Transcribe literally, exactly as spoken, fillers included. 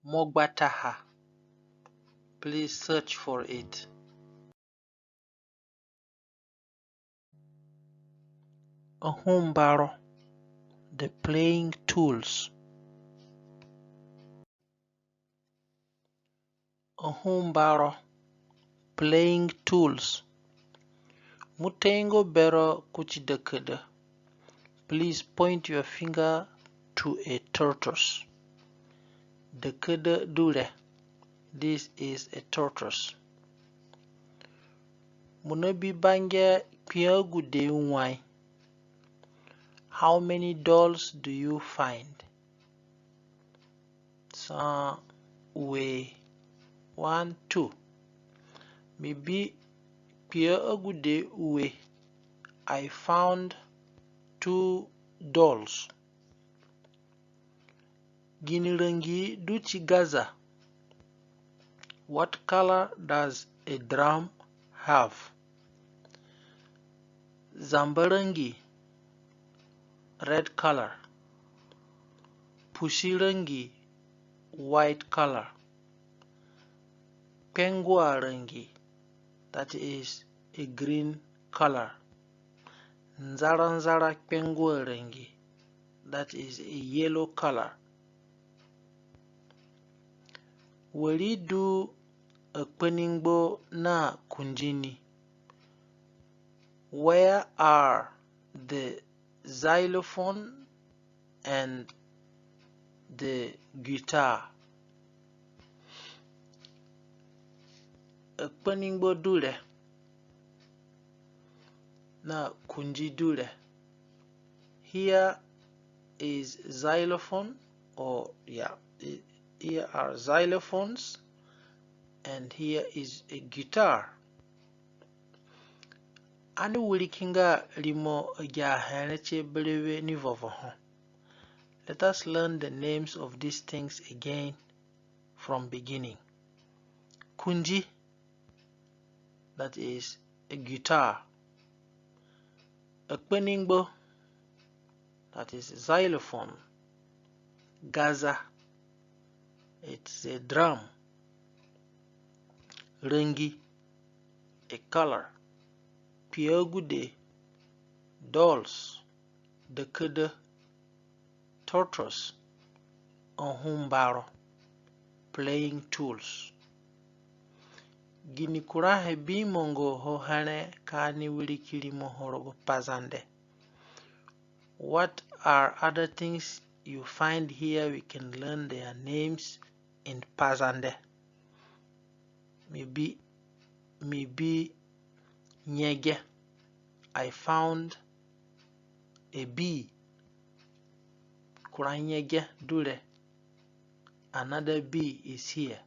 Mo gbataha. Please search for it. Ahumbaro, the playing tools. Ahumbaro, playing tools. Mo taingo bero kuti dakada. Please point your finger to a tortoise. Dakada du re. This is a tortoise. Mo nabi bange kpia agude wai? How many dolls do you find? Sa ue. One, two. Mi bi kpia agude ue. I found two dolls. Gini rangi du ti gaza? What color does a drum have? Zamba rangi, red color. Pusi rangi, white color. Kpengua rangi, that is a green color. Nzara nzara kpengua rangi, that is a yellow color. Wari du akpaningbo na kundi ni? Where are the xylophone and the guitar? Akpaningbo du re na kundi du re. Here is xylophone, or yeah, here are xylophones, and here is a guitar. Ani wiriki nga rimo agi ahe re tie berewe ni vovo ho. Let us learn the names of these things again from beginning. Kundi, that is a guitar. Akpaningbo, that is xylophone. Gaza, it's a drum. Rangi, a color. Kpiagude, dolls. Dakada, tortoise. Ahumbaro, playing tools. Gini kurahe bi mo nga ho here ka ani wiriki rimo ho rogo Pazande? What are other things you find here? We can learn their names in Pazande. Mi bi, mi bi nyege. I found a bee. Kura nyege du re. Another bee is here.